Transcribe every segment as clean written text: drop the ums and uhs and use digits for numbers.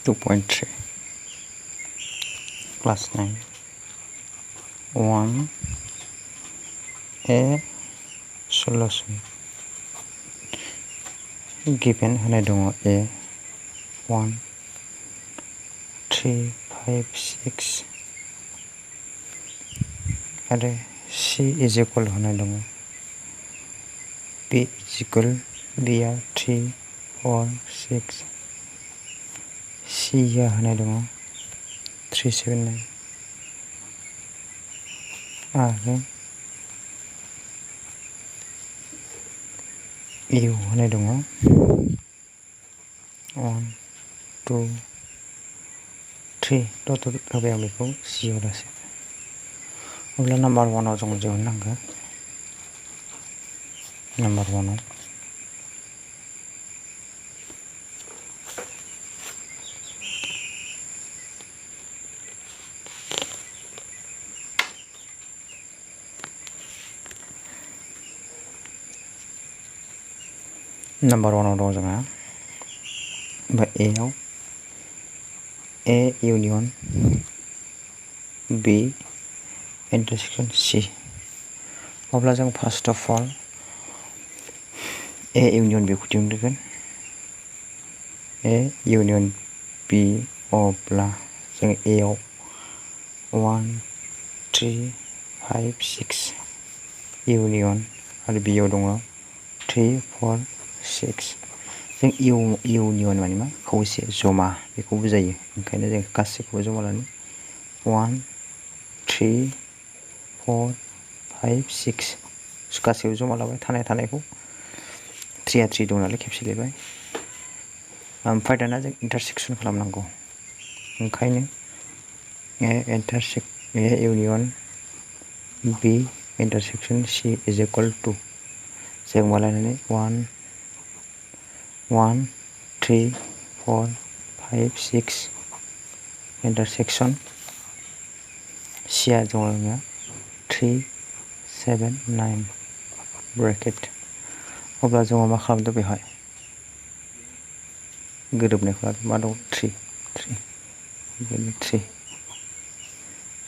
2.3 class 9 1 a solution given होनाय दङ a 1 3 5 6 आरो c is equal होनाय दङ b is equal b आ 3 4 6 c आ होनाय दङ 3 7 9 आरो u होनाय दङ 1 2 3 टटल होबाय आं बेखौ c आव लासै अब्ला नाम्बार 1 आव जों दिहुननांगोन नाम्बार 1 आव नम्बर 1 आव दं जोंहा ओमफ्राय a आव a union b intersection c अब्ला जों first of all a union b खौ दिहुनगोन a union b अब्ला जों a आव 1 3 5 6 union आरो b आव दङ 3 4 6 जों union माने मा खौसे जमा बेखौ बुजायो ओंखायनो जों गासैखौबो जमा लानो 1 3 4 5 6 गासैबो जमा लाबाय थानायखौ 3 आ 3 दं नालाय खेबसे लिरबाय ओमफ्राय दाना जों इन्टारसेक्सन खालामनांगौ ओंखायनो a union b intersection c is equal to जों मा लानानै 1 3 4 5 6 intersection c आ दङ 3 7 9 ब्रेकेट अब्ला जों मा खालामदों बेहाय गोरोबनायखौ मा दं 3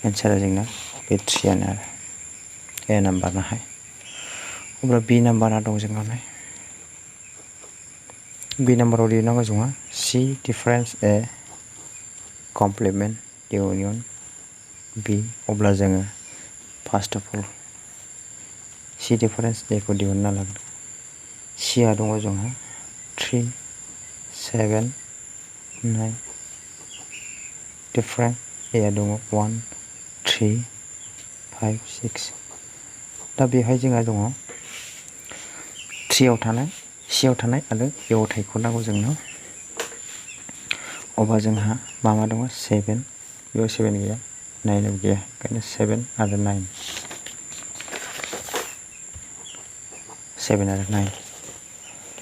एन्सारा जोंना बे 3 आनो आरो ए नाम्बारनाहाय अब्ला बि नाम्बारा दं जोंनावहाय बि नाम्बाराव लिरनांगौ जोंहा c difference a complement union b अब्ला जोङो first of all c difference a खौ दिहुनना लागोन c आ दङ जोंहा 3 7 9 डिफरेन्ट a आ दङ 1 3 5 6 दा बेहाय जोंहा दङ 3 आव थानाय c आव थानाय आरो a आव थानायखौ नांगौ जोंनो अब्ला जोंहा मा दङ 7 बेयाव 7 गैया 9 आव गैया ओंखायनो 7 आरो 9 7 आरो 9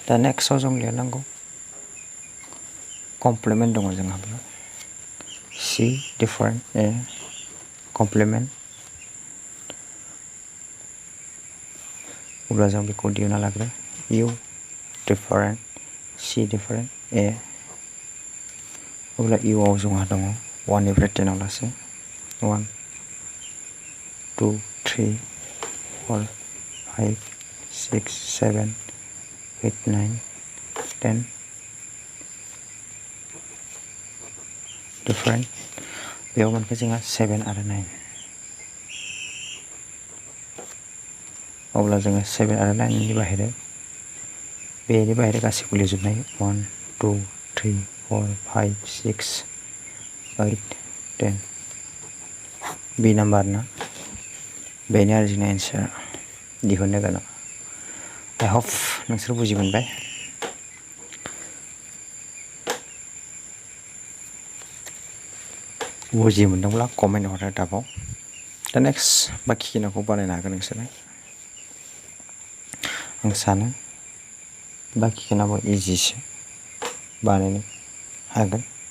दा नेक्स्टआव जों लिरनांगौ कमप्लिमेन्ट दङ जोंहा बेयाव c डिफरेन्ट a कमप्लिमेन्ट अब्ला जों बेखौ दिहुनना लाग्रो u different c different a अब्ला u आव जोंहा दङ 1 निफ्राय 10 आव लासै 1 2 3 4 5 6 7 8 9 10 डिफरेन्ट बेयाव मोनखो जोंहा 7 आरो 9 अब्ला जोङो 7 आरो 9 नि बाहेरा बेनि बाहेरा गासैखौ लिरजोबनाय 1 2 3 4 5 6 8 10 बि नाम्बारना बेनो आरो जोंना एन्सार दिहुननो गोनां आइ होप नोंसोर बुजि मोनबाय बुजि मोनदोंब्ला कमेन्ट हरनो दाबाव दा नेक्स्ट बाखि खिनिखौ बानायनो हागोन नोंसोरो आं सानो बाखि खिनियाबो इजिसो बानायनो हागोन